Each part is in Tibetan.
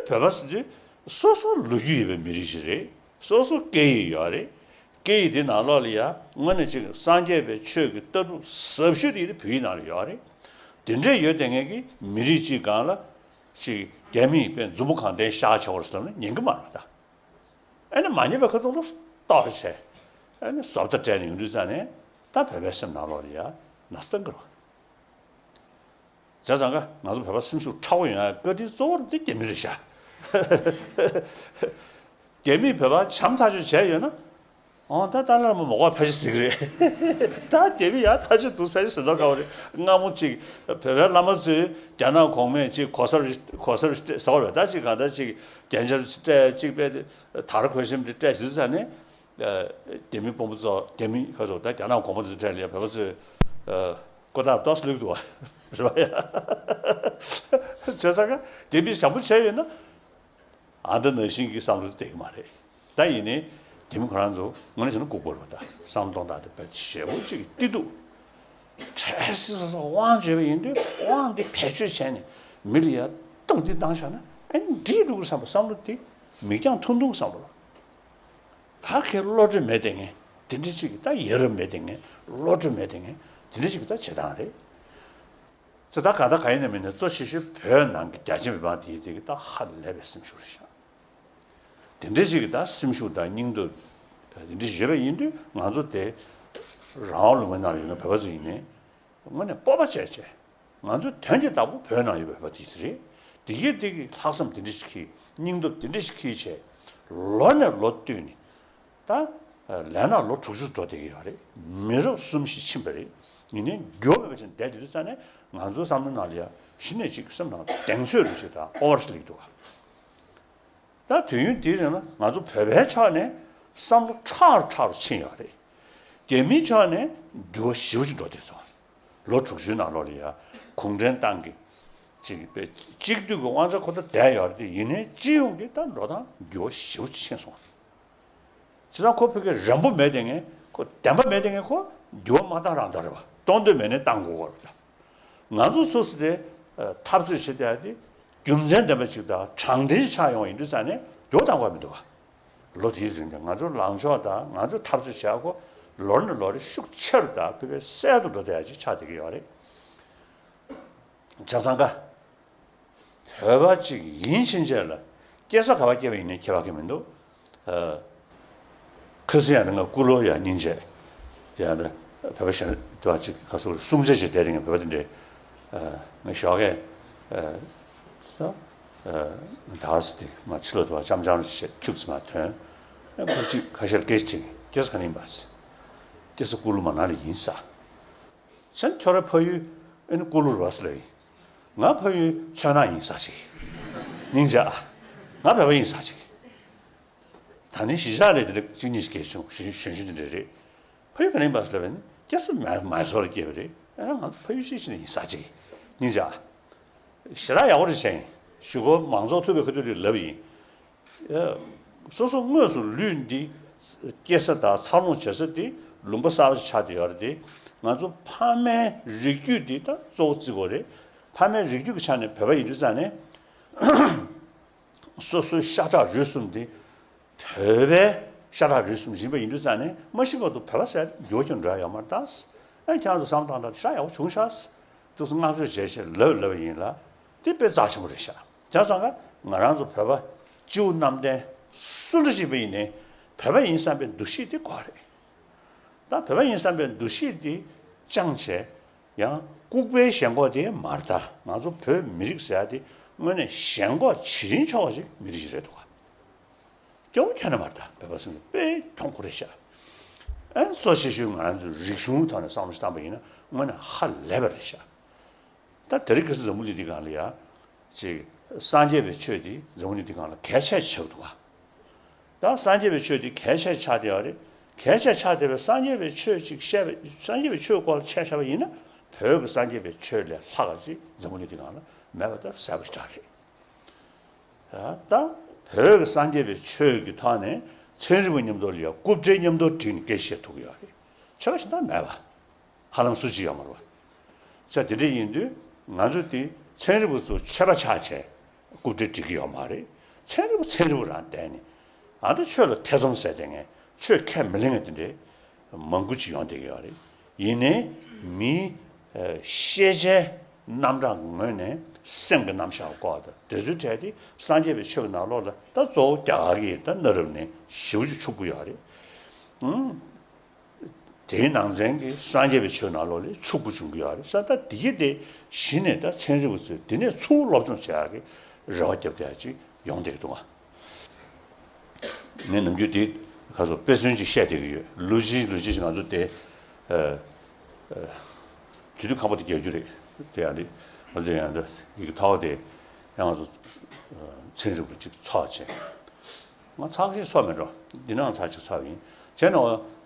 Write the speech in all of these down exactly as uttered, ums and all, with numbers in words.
བོད་པ་ཟེར་དུས་སོ་སོ་ལོ་རྒྱུས་ཡོད་པའི་མི་རིགས་ཤིག་རེད། སོ་སོ་སྐད་ཡིག་ཡོད་རེད། སྐད་ཡིག་དེ་ནང་ལོགས་ལ་ཡ་དངོས་གནས་ཅིག་སངས་རྒྱས་པའི་ཆོས་ཀྱི་ལྟ་གྲུབ་ཟབ་ཤོས་དེ་ཡིན་བོད་ཡིག་ནང་ལ་ཡོད་རེད། དེ་འདྲས་ཡོད་དེ་ངེད་ཀྱི་མི་རིགས་གཅིག་སྒང་ལ་ཅིག་རྒྱ་མིས་དཔེ་མཛུབ་མོ་གང་བསྟན་བཞག་ཆོག་རེད་ཟེར་ན་ཉན་གི་མ་རེད་ད། ཨ་ནི་མ་ཉན་པའི་ཁ་ཐུག་ལ་གཏོར་བྱས། ཨ་ནི་བཟོ་ལྟ་སྤྲད་ནས་ཡོང་དུས་ཙང་ནས་ད་བོད་པའི་སེམས་ནང་ལོགས་ལ་ཡ་ན་ཚ་བཏང་གི་རེད། བྱས་ཙང་ཀ་ང་ཚོ་བོད་པ་སེམས་ཤུགས་ཕྲ་བོ་ཡོང་ཡ་བཀའ་དྲིན་གཙོ་བོ་འདི་རྒྱ་མི་རེད་ཤག་རྒྱ་མིས་བོད་པ་བྱམས་ཐག་ཆོད་བྱས་ཡོད་ན། ཨོ་ད་ཏཱ་ལའི་བླ་མ་མ་གོ་ཕལ་ཆེར་ཟིག་རེད། ད་རྒྱ་མི་ཡ་ཐག་ཆོད་འདུག་ཕལ་ཆེར་ཟིན་ཐོག་ཁ་བ་རེད། སྔ་མོ་ཅིག་བོད་པའི་བླ་མ་ཚོས་རྒྱ་ནག་གོང་མས་ཅིག་གོ་སར་གོ་སར་ཟ་བ་རེད། ད་ཅིག་གང་ལྟར་ཅིག་རྒྱན་ཆ་སྤྲད་ཅིག་པས་དར་གོས་ཤམ་དེ་སྤྲད་ཟིན་ས་ནས། རྒྱ་མི་དཔོན་པོ་ཚོ་རྒྱ་མི་ཁ་ཚོ་ད་རྒྱ་ནག་གོང་མ་དེ་ཚོ་གྲས་ལ་ཡ་བོད་པ་ཚོས་ཀོ་ཐག་ཏོག་ཙམ་ལུག་འདུག་བ་རེད་བ་ཡ། བྱས་ཙང་ཀ་རྒྱ་མི་བྱམས་པོ་བྱས་ཡོད་ན། ཨ་འདི་ནང་བཞིན་གྱི་བསམ་བློ་བསྡད་ཀྱི་མ་རེད། ད་ཡིན་ནའི་རྒྱ་མི་ཁོ་རང་ཚོ་ངོ་ནས་བྱས་ན་ལྐུགས་པ་རེད་བ། ད་བསམ་བློ་གཏོང་སྟངས་དེ་དཔེ་ཞེ་པོ་ཅིག་གཏི་སྡུག་གྲས་སི་སོ་སོ་དབང་བྱས་པ་ཡིན་དུས་དབང་འདི་བེད་སྤྱོད་བྱས་ནས་མི་ལ་ཡ་སྟངས་འདི་བཏང་བཞག་ན་ཨ་ནི་འགྲིག་འགྲོ་གི་བསམ་པ་བསམ་བློ་འདི་མིག་རྒྱང་ཐུང་ཐུང་བསམ་བློ་ལ། ད་ཁྱེད་བློ་གྲོས་མེད་དེ་ངས་དེ་འདྲ་ཅིག་གི་ད་ཡ་རབས་མེད་དེ་ངས་བློ་གྲོས་མེད་དེ་ངས་དེ་འདྲ་ཅིག་གི་ད་བྱེད་སྟངས་རེད། ཙི་ད་ག་ད་ག་ཡིན་ན་མིན་ན་གཙོ་ཆེ་ཤོས་བོད་ནང་གི་རྒྱ་ཆེ་མི་མང་དེ་དེ་གི་ད་ཧ་ལས་པའི་སེམས་ཤུགས་རེད་ཤག་དེ་འདྲ་ཅིག་གི་ད་སེམས་ཤུགས་དང་སྙིང་སྟོབས་དེ་འདྲ་ཞིག་ཡོད་པ་ཡིན་དུས་ང་ཚོ་དེ་རང་དབང་ལུང་པའི་ནང་ལ་ཡོད་ན་བོད་པ་ཚོ་ཡིན་ནའི། དངོས་གནས་སྤོབས་པ་བྱས་བྱས། ང་ཚོའི་དོན་གྱི་བདག་པོ་བོད་ནང་ཡོད་པའི་བོད་པ་དེ་རེད། དེ་གའི་དེ་གི་ལྷག་བསམ་དེ་འདྲ་ཞིག་གིས་སྙིང་སྟོབས་དེ་འདྲ་ཞིག་གིས་བྱས། ལོ་ནས་ལོ་བསྟུད་ནས། ད། ལས་ན་ལོ་དྲུག་ཅུ་འགྲོ་བསྡད་ཀྱི་ཡོད་རེད། མི་རབས་གསུམ་བཞི་ཕྱིན་པ་རེད། ཡིན་ནའི་འགྱུར་བ་མེད་པ་ཅིག་བསྡད་དུས་ཙ་ནས་ང་ཚོའི་བསམ་བློ་ནང་ལ་ཡ་གཞི་ནས་ཅིག་སེམས་ནང་གདེང་ཚོད་རེ་ཞིག་དང་ཨོ་བར་ཞིག་སླེབས་འདུག་ག་ད་དུས་ཡུན་འདིའི་རིང་ལ་ང་ཚོ་བོད་པའི་ཕྱོགས་ནས་བསམ་བློ་ཕྲ་རུ་ཕྲ་རུ་ཕྱིན་ཡོད་རེད། རྒྱ་མིའི་ཕྱོགས་ནས་འགྱུར་བ་ཞེ་པོ་ཅིག་འགྲོ་བསྡད་སོང་། ལོ་དྲུག་ཅུའི་ནང་ལོགས་ལ་ཡ་གུང་ཁྲན་ཏང་གི་ཅིག་པའི་གཅིག་སྡུད་ཀྱི་དབང་ཆ་ཁོ་ད་བསྡད་ཡོད་རེད་དེ་ཡིན་ནའི་སྤྱི་ཡོངས་ཀྱི་ད་འགྲོ་སྟངས་འགྱུར་བ་ཞེ་པོ་ཅིག་ཕྱིན་སོང་། བྱས་ཙང་ཁོ་ཕ་གི་རན་པོ་མེད་དེ་ངས་ཁོ་བདེན་པ་མེད་དེ་ངས་ཁོ་འགྱུར་བ་མ་བཏང་རང་བཏང་རེད་བ། གཏོང་འདོད་མེད་ནས་བཏང་དགོས་ཀྱི་རེད་ད། ང་ཚོ་སོ་སོ་དེ་འཐབ་རྩོད་བྱེད་བསྡད་དེ་རྒྱུ་མཚན་ལྡན་པ་ཅིག་དང་དྲང་བདེན་ཅིག་ཆགས་ཡོང་བ་ཡིན་དུས་ཙང་ནས་འགྱུར་བ་བཏང་དགོས་མི་འདུག་བ། ལོ་དེའི་རིང་དེ་ང་ཚོའི་ལངས་ཕྱོགས་དང་ང་ཚོའི་འཐབ་རྩོད་བྱེད་ཡག་ཁོ་ལོ་ནས་ལོ་རེ་ཤུགས་ཆེ་རུ་དང་ཕ་གི་གསལ་དུ་འགྲོ་བསྡད་ཡག་ཅིག་ཆགས་བསྡད་ཀྱི་ཡོད་རེད། བྱས་ཙང་ཀ་བོད་པ་ཅིག་ཡིན་ཕྱིན་ཆད་ལ་སྐྱེ་ས་ག་པར་སྐྱེས་པ་ཡིན་ནའི་ཁྱད་པར་གང་ཡང་མི་འདུག་ཨ། ཁ་སང་ཡང་ང་ཀུ་ལོ་ཡང་སྙིང་རྗེ། དེ་ཡང་ན་བོད་པ་གཞན་དེ་བ་ཅིག་ག་ཚོད་སྲུང་བྱ་བྱེད་བསྡད་རིང་བོད་པ་དེ་འདྲས། ཨ། ང་ཞོགས་ཀས། ཨ། ད། ཨ། ད་ཟེར་ཏེ་མ་ཕྱི་ལོགས་དུ་བ་ལྕམ་ལྕམ་རེ་བྱས་ཁྱུག་ཙམ་མ་ཐོན། ཨ། ཁོ་ཅིག་ཁ་ཤས་ལ་སྐད་ཆ་དྲིས། སྐྱེ་ས་ག་ནས་ཡིན་པ་ཟེར། སྐྱེ་ས་ཀུ་ལུ་མ་ན་ལི་ཡིན་ས། ཁྱེད་ཁྱོད་རའི་ཕ་ཡུལ་ཨེ་ནི་ཀུ་ལུ་རེད་པ་ཟེར་ལབ་ཡིན། ང་ཕ་ཡུལ་མཚོ་སྣ་ཡིན་ས་ཅིག་སྙིང་རྗེ་ཨ། ང་བོད་པ་ཡིན་ས་ཅིག་ད་ནི་གཞིས་ཆགས་ལས་དེ་འདྲ་གཅིག་གཉིས་ཤིག་སྐྱེས་བྱུང་གཞོན་གཞོན་གཞོན་དེ་འདྲ་རེད། ཕ་ཡུལ་ག་ནས་ཡིན་པ་ཟེར་ལབ་ཡིན། སྐྱེ་ས་མ་མའི་སོར་ལ་སྐྱེས་པ་རེད། ཨེ་ང་ཕ་ཡུལ་ཅིག་ཅིག་ནས་ཡིན་ས་ཅིག་སྙིང་རྗེ་ཨ། ཞེ་དྲག་ཡག་པོ་རེད་བྱས་ཡིན། གཞུག་གུ་མང་ཚོགས་ཐུག་པའི་ཁ་ཐུག་ལ་ལབ་ཡིན། སོ་སོ་དངོས་སུ་ལུས་འདི་སྐྱེ་ས་དང་འཚར་ལོངས་བྱེད་ས་དེ་ལུང་པ་གསར་པ་ཞིག་ཆགས་བསྡད་ཡོད་རེད་དེ། ང་ཚོ་ཕ་མའི་རིགས་རྒྱུད་འདི་ད་གཙོ་བོ་བརྩི་དགོས་རེད། ཕ་མའི་རིགས་རྒྱུད་ཀྱི་ཆ་ནས་བོད་པ་ཡིན་དུས་ཙང་ནས་སོ་སོའི་ཤ་ཁྲག་རུས་གསུམ་འདི་བོད་པའི་ཤ་ཁྲག་རུས་གསུམ་ཡིན་པ་ཡིན་དུས་ཙང་ནས་མ་ཤི་བར་དུ་བོད་པ་ཟེར་འགྱུར་བ་ཁྱོན་འགྲོ་ཡ་ཡོད་མ་རེད་ད། ཨ་ཁྱེད་རང་ཚོ་བསམ་བློ་བཏང་དང་ཤ་ཡག་པོ་བྱུང་ཤག་དུས་སུ་བསྔགས་བརྗོད་བྱས་བྱས་ལབ་ལབ་ཡིན་ལ། དེ་དཔེ་རྩ་ཆེན་པོ་རེད་ཤག་བྱས་ཙང་ཀ་ང་རང་ཚོ་བོད་པ་སྤྱི་བོ་གནམ་བསྟན་སུ་འདྲ་ཞིག་པ་ཡིན་ནའི་བོད་པ་ཡིན་བསམ་པའི་འདུ་ཤེས་དེ་དགོས་རེད། ད་བོད་པ་ཡིན་བསམ་པའི་འདུ་ཤེས་དེ་བཅངས་བྱས་ཡང་ལྐུགས་པའི་ཞེན་ཁོག་དེ་མ་རེད། ད་ང་ཚོ་བོད་མི་རིགས་ཟེར་ཡ་དེ་དངོས་གནས་ཞེན་ཁོག་བྱེད་རིན་ཆོག་པ་ཞིག་མི་རིགས་ཤིག་རེད་འདུག་ག་སྐྱོ་བོ་ཁྱོན་ནས་མ་རེད། ད་བོད་པ་ཟེར་ནས་དཔེ་གྱོང་ཁོ་རེད་ཤག་ཨ་ནི་གཙོ་ཆེ་ཤོས་ང་རང་ཚོའི་རིག་གཞུང་ཐོག་ནས་བསམ་བློ་ཞིག་བཏང་པ་ཡིན་ན་དངོས་གནས་ཧ་ལས་པ་རེད་ཤག་ད་དེ་རིང་ཁ་སང་འཛམ་བུ་གླིང་འདི་སྒང་ལ་ཡ། ཅིག་སངས་རྒྱས་པའི་ཆོས་འདི་འཛམ་བུ་གླིང་འདི་སྒང་ལ་གལ་ཆེ་ཆགས་འདུག་ག་ད་སངས་རྒྱས་པའི་ཆོས་འདི་གལ་ཆེ་ཆགས་བསྡད་པ་རེད། གལ་ཆེ་ཆགས་བསྡད་པའི་སངས་རྒྱས་པའི་ཆོས་ཅིག་བཤད་པ། སངས་རྒྱས་པའི་ཆོས་སྐོར་ལ་བཤད་བཞག་པ་ཡིན་ན་བོད་ཀྱི་སངས་རྒྱས་པའི་ཆོས་ལས་ལྷག་པ་ཅིག་འཛམ་བུ་གླིང་འདི་སྒང་ལ་མེད་པ་ད་གསལ་པོ་ཞེ་དྲག་རེད། ད་བོད་ཀྱི་སངས་རྒྱས་པའི་ཆོས་ཀྱི་ཐོག་ནས་ཚན་རིག་པ་མཉམ་དུ་ལ་ཡ་རྐུབ་འབྲས་མཉམ་དུ་བསྒྲིགས་ནས་སྐད་ཆ་བཤད་ཐུབ་ཀྱི་ཡོད་རེད། ཆོས་པ་ཞིག་ད་མེད་པ། ཧ་ལམ་སུ་གཅིག་ཡོད་མ་རེད་པ། ས་དེ་འདྲ་ཡིན་དུས་ང་ཚོ་དེ་ཚན་རིག་པ་ཚོ་ཆོས་པ་ཆགས་བྱས། རྐུབ་འདྲེ་སྒྲིག་གི་ཡོད་མ་རེད། ཚན་རིག་པ་ཚན་རིག་པ་རང་བསྡད་ནས། ཨ་ད་ཆོས་ལ་ཐེ་ཚོམ་ཟེར་དེ་ངས་ཆོས་ཁས་མི་ལེན་མཁན་དེ་འདྲའི་མང་པོ་ཅིག་ཡོང་བསྡད་ཀྱི་ཡོད་རེད། ཡིན་ནའི་མིའི་ཤེས་བྱའི་རྣམ་གྲངས་ངོས་ནས་སེམས་ཀྱི་རྣམ་གཞག་སྐོར་དང་དེ་ཚོའི་གྲས་དེ་སངས་རྒྱས་པའི་ཆོས་ཀྱི་ནང་ལོགས་ལ་ད་གཙོ་བོ་རྒྱ་གར་གྱི་ད་གནའ་རབས་ནས་ཞེ་པོ་ཅིག་ཕྱུག་པོ་ཡོད་རེད། ཨང་། དེའི་ནང་ཚན་གྱི་སངས་རྒྱས་པའི་ཆོས་ནང་ལོགས་ལས་ཕྱུག་པོ་བྱུང་གི་ཡོད་རེད། ས་ད་འདི་གི་དེ་གཞི་ནས་ད་ཚན་རིག་པ་ཚོས་འདི་ནས་ཚུར་སློབ་སྦྱོང་བྱེད་ཡག་གི་རེ་བ་བརྒྱབ་བསྡད་ཡག་ཅིག་ཡོང་བསྡད་ཀྱི་འདུག་ག་ངས་ནམ་རྒྱུན་དེ་ག་ཚོད་དཔེ་མཚོན་ཅིག་བཤད་བསྡད་ཀྱི་ཡོད། ལོ་གཅིག་ལོ་གཅིག་ང་ཚོ་དེ་ཨ་ཨ་དུས་དུས་ཁག་པོ་དེ་རྒྱག་རྒྱུ་རེད། དེ་ཡང་རེད། ང་ཚོ་ཡང་ད་ཡི་གེ་ཐོག་དེ་ཡང་ང་ཚོ་ཚན་རིག་པ་ཅིག་ཚོགས་བྱས། ང་ཚར་གཅིག་ཚོགས་མེད་འགྲོ། འདི་ནང་ཚར་གཅིག་ཚོགས་ཡིན། བྱས་ན་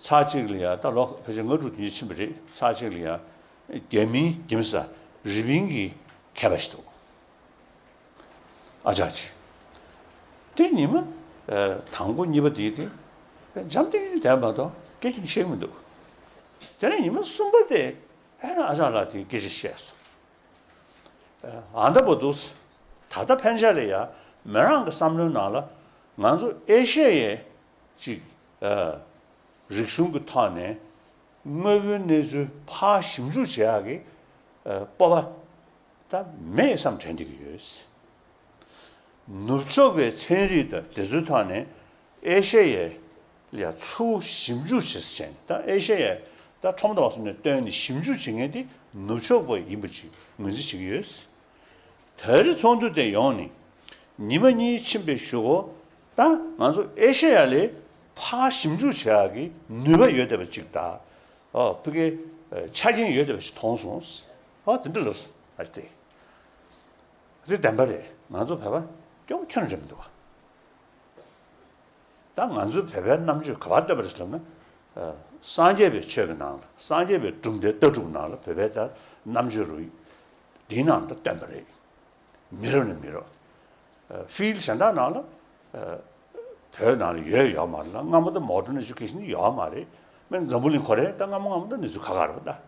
ཚར་གཅིག་ལ་ཡ་ད་ལོ་ཕལ་ཆེར་ལྔ་དྲུག་དེ་འདྲ་ཕྱིན་པ་རེད། ཚར་གཅིག་ལ་ཡ་རྒྱ་མིའི་རྒྱ་མི་ས་རི་པིན་གྱི་མཁས་པ་ཞིག་འདུག་ཨ་ཅག་ཅིག་དེ་ཉི་མ་ཨ་དང་པོ་གཉིས་པ་དེ་དེ་འཇམ་ཐིང་ཐིང་བསྡད་མ་གཏོགས་སྐད་ཆ་བཤད་ཀྱི་མི་འདུག་དེ་ནས་ཉི་མ་གསུམ་པ་དེ་ཨེ་ན་ཨ་ཅག་ལགས་དེས་སྐད་ཆ་བཤད་སོང་། ཨ་ད་པོ་འདུག་ད་ལྟ་ཕན་ཆད་ལ་ཡ་མི་རང་གི་བསམ་བློའི་ནང་ལ་ང་ཚོ་ཨེ་ཤ་ཡའི་ཅིག་ཨ་རིག་གཞུང་གི་ཐོག་ནས་དངོས་པོའི་གནས་ཚུལ་ཕར་ཞིབ་འཇུག་བྱེད་ཡག་གི་ཨ་སྤོབས་པ་ད་མེད་བསམ་དྲན་བསྡད་ཀྱི་ཡོད། ནུབ་ཕྱོགས་པའི་ཚན་རིག་དང་དེ་ཚོའི་ཐོག་ནས་ཨེ་ཤ་ཡའི་ལ་ཚུར་ཞིབ་འཇུག་བྱེད་ཟེར་བྱས་ནས། ད་ཨེ་ཤ་ཡའི་ད་ཁྲོམ་ཐོག་སོང་ནས་བཏོན་ནས་ཞིབ་འཇུག་བྱེད་མཁན་དེ་ནུབ་ཕྱོགས་པ་ཡིན་པ་ཅིག་ངོས་འཛིན་བྱེད་ཀྱི་ཡོད། ད་རེས་ཚོགས་འདུ་དེ་ཡོང་ནས་ཉི་མ་གཉིས་ཕྱིན་པའི་གཞུག་གུ་ད་ང་ཚོ་ཨེ་ཤ་ཡ་ལ་ཕར་ཞིབ་འཇུག་བྱེད་ཡག་གི་ནུས་པ་ཡོད་བསྡད་པ་ཅིག་དང་། ཨོ་ཕ་གིའི་ཆ་རྐྱེན་ཡོད་བསྡད་པ་ཞིག་མཐོང་སོང་། ཨོ་དེ་འདྲ་ལབ་སོང་། ཨ་ཙི། དེ་བདེན་པ་རེད། ང་ཚོ་བོད་པ་སྐྱོ་པོ་ཁྱོན་ནས་རེད་མི་འདུག་བ། ད་ང་ཚོའི་བོད་པའི་རྣམ་དཔྱོད་ག་པར་བཏོན་པ་རེད་ཟེར་ལབ་ན། ཨ་སངས་རྒྱས་པའི་ཆོས་ཀྱི་ནང་ལ། སངས་རྒྱས་པའི་གྲུབ་མཐའི་ལྟ་གྲུབ་ནང་ལ་བོད་པའི་ད་རྣམ་དཔྱོད་རུ་འདིའི་ནང་ལ་བཏོན་པ་རེད། མི་རབས་ནས་མི་རབས། ཨ་ཕིལ་གཞན་དག་ནང་ལ་ཨ་བོད་ནང་ལ་ཡོད་ཡོད་མ་རེད་ལ། སྔ་མོ་ད་མོ་ཌར་ནའི་ཛུ་ཀེ་ཤན་ཡོད་མ་རེད། མན་ཛམ་བུ་གླིང་ཁོ་རེ་ད་སྔ་མོ་སྔ་མོ་ད་གནས་ཚུལ་ཁ་ཁ་རེད་པ་ད། བྱས་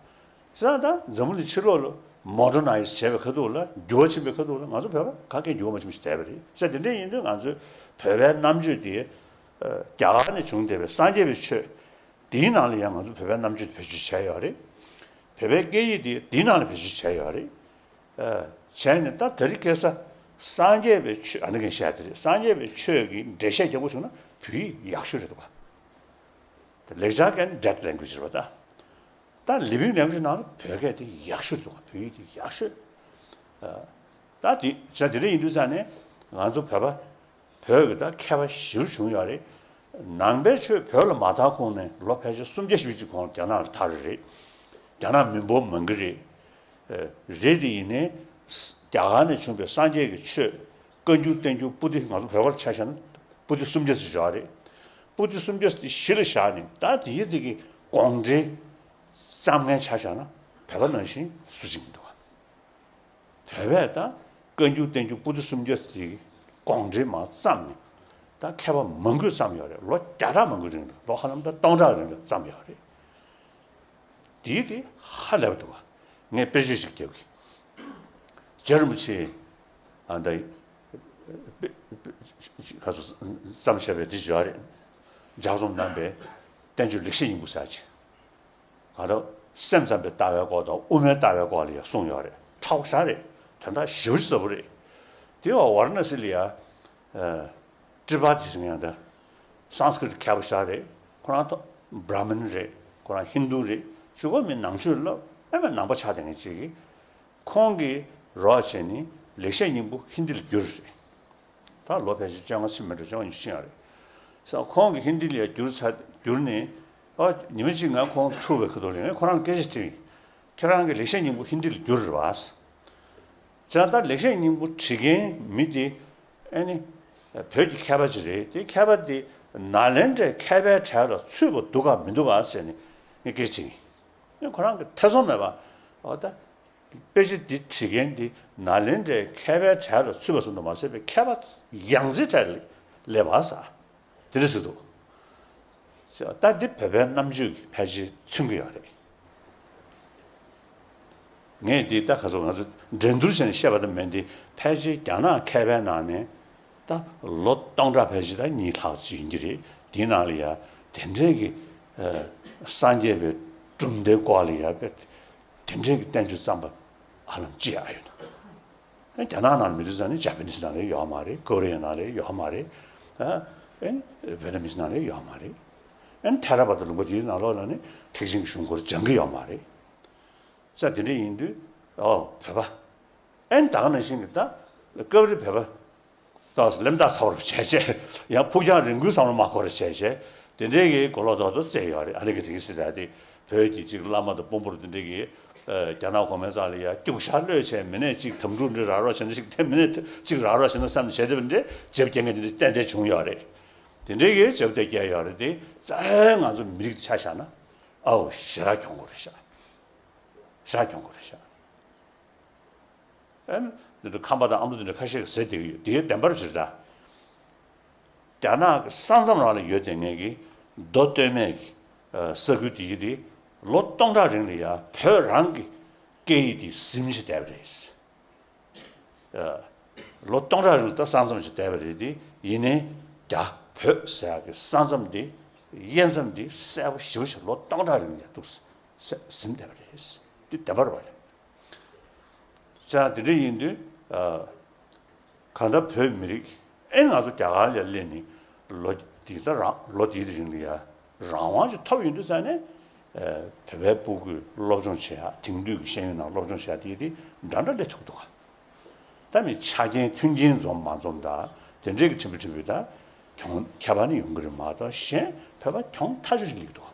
ཙང་ད་འཛམ་བུ་གླིང་ཕྱི་ལོགས་ལ་མོ་ཌར་ནའི་ཛི་བྱས་པའི་ཁ་ཐུག་ལ། འགྱུར་བ་ཕྱིན་པའི་ཁ་ཐུག་ལ་ང་ཚོ་བོད་པ་ག་གེ་འགྱུར་བ་མ་ཕྱིན་པ་ཞིག་བསྡད་པ་རེད། བྱས་ཙང་དེ་འདྲ་ཡིན་དུས་ང་ཚོའི་བོད་པའི་རྣམ་དཔྱོད་དེ་ཨ་རྒྱ་གར་ནས་བྱུང་བསྡད་པའི་སངས་རྒྱས་པའི་ཆོས་དེའི་ནང་ལ་ཡང་ང་ཚོ་བོད་པའི་རྣམ་དཔྱོད་དེ་བེད་སྤྱོད་བྱས་ཡོད་རེད། བོད་པའི་སྐད་ཡིག་དེ་དེའི་ནང་ལ་བེད་སྤྱོད་བྱས་ཡོད་རེད། ཨ་བྱས་ནས་ད་དེ་རིང་ཁ་སང་སངས་རྒྱས་པའི་ཆོས། ཨ་ནི་ངས་བཤད་དེ་རེད། སངས་རྒྱས་པའི་ཆོས་ཀྱི་འགྲེལ་བཤད་རྒྱག་པོ་བྱུང་ན་བོད་ཡིག་ཡག་ཤོས་རེད་འདུག་ག་དེ་ལེགས་སྦྱར་སྐད་ནི་dead language རེད་པ་ད། ད་living language ནང་ལ་བོད་སྐད་དེ་ཡག་ཤོས་འདུག་ག་བོད་ཡིག་དེ་ཡག་ཤོས། ཨ་ད་དེ་བྱས་དེ་འདྲ་ཡིན་དུས་ཙང་ནས་ང་ཚོ་བོད་པ་བོད་ཀྱི་ད་མཁས་པ་ཞེ་པོ་བྱུང་ཡོད་རེད། ནང་པའི་ཆོས་བོད་ལ་མ་དར་གོང་ནས་ལོ་ཕལ་ཆེར་སུམ་བརྒྱ་ཞེ་པོ་ཅིག་གོང་རྒྱ་ནག་ལ་དར་རེད། རྒྱ་ནག་མི་འབོར་མང་གི་རེད། ཨ་རེད་དེ་ཡིན་ནའི་རྒྱ་གར་ནས་བྱུང་བའི་སངས་རྒྱས་ཀྱི་ཆོས་བཀའ་འགྱུར་བསྟན་འགྱུར་པོ་ཏི། ང་ཚོ་བོད་པར་ཆ་བཞག་ན་པོ་ཏི་སུམ་བརྒྱ་ཙམ་ཡོད་རེད། པོ་ཏི་སུམ་བརྒྱ་དེ་གཞི་ལ་བཞག་ནས་ད་དེའི་རིགས་ཀྱི་དགོངས་འགྲེལ་བརྩམས་མཁན་ཆ་བཞག་ན་བོད་པ་ནང་བཞིན་སུ་གཅིག་མི་འདུག་ག་བོད་པས་ད་བཀའ་འགྱུར་བསྟན་འགྱུར་པོ་ཏི་སུམ་བརྒྱ་དེ་དགོངས་འགྲེལ་མར་བརྩམས་ནས་ད་མཁས་པ་མང་པོས་བརྩམས་ཡོད་རེད། ལོ་བརྒྱ་ཕྲག་མང་པོའི་རིང་ལ། ལོ་ཧ་ལམ་ད་སྟོང་ཕྲག་རིང་ལ་བརྩམས་ཡོད་རེད། དེའི་དེ་ཧ་ལས་པ་འདུག་ག་ངས་དཔེ་བརྗོད་ཅིག་རྒྱབ་གི། རྗེ་རིན་པོ་ཆེ་ཨ་ད་ཁ་སོ་བརྩམས་བྱས་པའི་དེ་ཞུ་བ་རེད། ལྗགས་རྩོམ་གནང་པའི་བསྟན་བཅོས་ལེགས་བཤད་སྙིང་པོ་ཟེར་ཅིག་ག་ད་སེམས་ཙམ་པའི་ལྟ་བའི་སྐོར་དང་དབུ་མའི་ལྟ་བའི་སྐོར་ལ་ཡང་གསུངས་ཡོད་རེད། ཕྲ་བོ་ཞེ་དྲག་རེད། དོན་དག་ཞེ་པོ་ཅིག་ལྟ་བུ་རེད། དེ་བ་ཝཱ་ར་ཎ་སི་ལ་ཡ་ཨ་ཏྲི་པ་ཏི་ཟེར་མཁན་དང་སཾ་སྐྲྀ་ཏ་མཁས་པོ་ཞེ་དྲག་རེད། ཁོ་རང་ད་བྲ་མིན་རེད། ཁོ་རང་ཧིན་དུ་རེད། གཞུག་གུ་མི་ནང་ཆོས་སློབ་ཨེ་མ་ནང་པ་ཆགས་བསྡད་མཁན་ཅིག་གིས། ཁོང་གིས་རོགས་བྱས་ནས་ལེགས་བཤད་སྙིང་པོ་ཧིན་དི་ལ་བསྒྱུར་རེད། ད་ལོ་ཕལ་ཆེར་བཅོ་ལྔ་ཕྱིན་མེད་འགྲོ། བཅོ་ལྔ་ཉི་ཤུ་ཕྱིན་ཡོད་རེད། ས་ཁོང་གིས་ཧིན་དི་ལ་ཡ་བསྒྱུར་ཚར། བསྒྱུར་ནས་ཨ་ཉི་མ་གཅིག་ང་ཁོང་ཐུག་པའི་ཁ་ཐུག་ལ་ངས་ཁོ་རང་ལ་སྐད་ཆ་དྲིས་པ་ཡིན། ཁྱེད་རང་གིས་ལེགས་བཤད་སྙིང་པོ་ཧིན་དི་ལ་བསྒྱུར་རེད་པ། བྱས་ཙང་ད་ལེགས་བཤད་སྙིང་པོ་བྲིས་མཁན་མི་དེ་ཨ་ནི་བོད་ཀྱི་མཁས་པ་ཅིག་རེད། དེ་མཁས་པ་དེ་ནཱ་ལེནྡྲའི་མཁས་པའི་གྲས་ལ་ཚུད་པ་འདུག་ག་མི་འདུག་ག་ཟེར་ནས་ངས་སྐད་ཆ་དྲིས་པ་ཡིན། ཁོ་རང་གིས་ཐེ་ཚོམ་མེད་པར་འོ་ད་དཔེ་ཆ་འདི་བྲིས་མཁན་འདི་ནཱ་ལེནྡྲའི་མཁས་པའི་གྲས་ལ་ཚུད་པ་ཙམ་དུ་མ་ཟད་པའི་མཁས་པ་ཡང་རྩེའི་གྲས་ལ་སླེབས་པ་ཟེར། དེ་འདྲ་ཟེར་འདུག་ད་འདི་བོད་པའི་རྣམ་དཔྱོད་ཀྱིས་ཕལ་ཆེར་མཚོན་གྱི་ཡོད་རེད། ངས་འདི་ལྟ་ག་ཚོད་ང་ཚོ་འགྲན་བསྡུར་བྱས་ནས་བཤད་པ་ཙམ་མིན་ཏེ། ཕལ་ཆེར་རྒྱ་ནག་མཁས་པའི་ནང་ནས་ད་ལོ་སྟོང་ཕྲག་ཕལ་ཆེར་ད་གཉིས་ལྷག་ཅིག་ཡིན་གྱི་རེད། དེའི་ནང་ལ་ཡ་དེ་འདྲའི་གི་ཨ་སངས་རྒྱས་པའི་གྲུབ་མཐའི་སྐོར་ལ་ཡ་དཔེ་དེ་འདྲའི་གི་བསྟན་བཅོས་བརྩམས་པ་ཧ་ལམ་ཅི་ཡང་ཡོད་ན། ཨ་རྒྱ་ནག་ནང་མི་འདུག་ཟེར་ནས་ཇ་པ་ནིས་ནང་ལ་ཡོད་མ་རེད། ཀོ་རི་ཡ་ནང་ལ་ཡོད་མ་རེད། ཨ་ཨེ་ནི་ཝེ་ཏ་མིས་ནང་ལ་ཡོད་མ་རེད། ཨེ་ནི་ཐེ་ར་བ་ད་ལུང་པ་དེའི་ནང་ལོགས་ལ་ནི་ཐེག་ཆེན་གྱི་གཞུང་སྐོར་སྦྱང་གི་ཡོད་མ་རེད། ས་དེ་འདྲ་ཡིན་དུས་ཨོ་བོད་པ། ཨེ་ནི་ད་ག་ནང་བཞིན་གྱི་ད་སྐབས་རེ་བོད་པ་ཏོག་ཙམ་ལེམ་ཐག་ཚ་བར་བྱས་བྱས། ཡང་ཕུགས་རྒྱང་རིང་པོའི་བསམ་བློ་མ་འཁོར་བར་བྱས་བྱས། དེ་འདྲའི་གི་གོ་ལོག་རྡོག་རྡོག་རྩེ་ཡོད་རེད། ཨ་ནི་གི་དེ་གི་སྲིད་ད་དེ་བོད་ཀྱི་ཅིག་བླ་མ་དང་དཔོན་པོར་དེ་འདྲའི་གི་ཨ་རྒྱ་ནག་གོང་མའི་རྩ་ལ་ཡ་སྐྱུག་ཤ་གློད་བྱས། མི་ནས་ཅིག་དམ་ཕྲུག་འདྲ་རག་རོགས་བྱས་ན་ཅིག་དེ་མི་ནས་ཅིག་རག་རོགས་བྱས་ན་བསམ་བྱས། དེ་འདྲའི་འཇབ་རྒྱག་མཁན་དེ་འདྲ་ཏན་ཏན་བྱུང་ཡོད་རེད། དེ་འདྲའི་གི་འཇབ་རྒྱག་ཡོད་རེད། དེ་རྩ་བའི་ང་ཚོ་མི་རིགས་དེ་ཆ་བཞག་ན་ཨའོ་ཞེ་དྲག་གྱོང་གོ་རེད་ཤག་ཞེ་དྲག་གྱོང་གོ་རེད་ཤག་ཨེ་འདི་འདྲ་ཁམས་པ་དང་ཨ་མདོ་འདི་འདྲ་ཁ་ཤས་ཀྱིས་ཟེར་བསྡད་ཀྱི་ཡོད། དེའི་བདེན་པར་བྱེད་ད། རྒྱ་ནག་གི་ས་མཚམས་རང་ལ་ཡོད་བསྡད་མཁན་གྱི་མདོ་སྟོད་སྨད་ཀྱི་ཨ་ས་ཁུལ་དེ་ཡི་དེ་ལོ་སྟོང་ཕྲག་རིང་ལ་ཡ་བོད་རང་གི་སྐད་ཡིག་དེ་ཟིན་བྱས་བསྡད་པ་རེད། ཨ་ལོ་སྟོང་ཕྲག་རིང་ལ་ད་ས་མཚམས་ཤིག་བསྡད་པ་རེད་དེ། ཡིན་ནའི་རྒྱ་བོད་ཟེར་ཡག་གི་ས་མཚམས་དེ་དབྱེ་མཚམས་དེ་གསལ་པོ་ཞེ་པོ་ཞིག་ལོ་སྟོང་ཕྲག་རིང་ལ་ཡ་འདུག་ཟིན་བསྡད་པ་རེད། དེ་བདེན་པ་རེད་པ་རེད། ཙང་དེ་འདྲ་ཡིན་དུས་ཨ་གང་ལྟར་བོད་མི་རིགས་ཨེ་ང་ཚོ་རྒྱ་གར་ལ་སླེབས་ནས་ལོ་འདི་ལྟར་རང་ལོ་འདིའི་རིང་ལ་ཡ་རང་དབང་ཅིག་ཐོབ་ཡོང་དུས་ཙང་ནས་ཨ་བོད་པའི་སྤུ་གུས་སློབ་སྦྱོང་བྱེད་ཡ། དེང་དུས་ཀྱི་ཤེས་ཡོན་ནང་སློབ་སྦྱོང་བྱེད་ཡ་དེ་དེ་འདྲ་འདྲ་སླེབས་ཐུབ་འདུག་ག་ད་མི་ཆ་རྐྱེན་མཐུན་རྐྱེན་འཛོམས་མ་འཛོམས་དང་དེ་འདྲའི་གི་ཕྲན་བུ་ཕྲན་བུ་ད་གྱོང་ཁྱད་པར་ནི་ཡོང་གི་རེད་མ་གཏོགས། གཞན་བོད་པ་གྱོང་ཐག་ཆོད་ཅིག་སླེབས་འདུག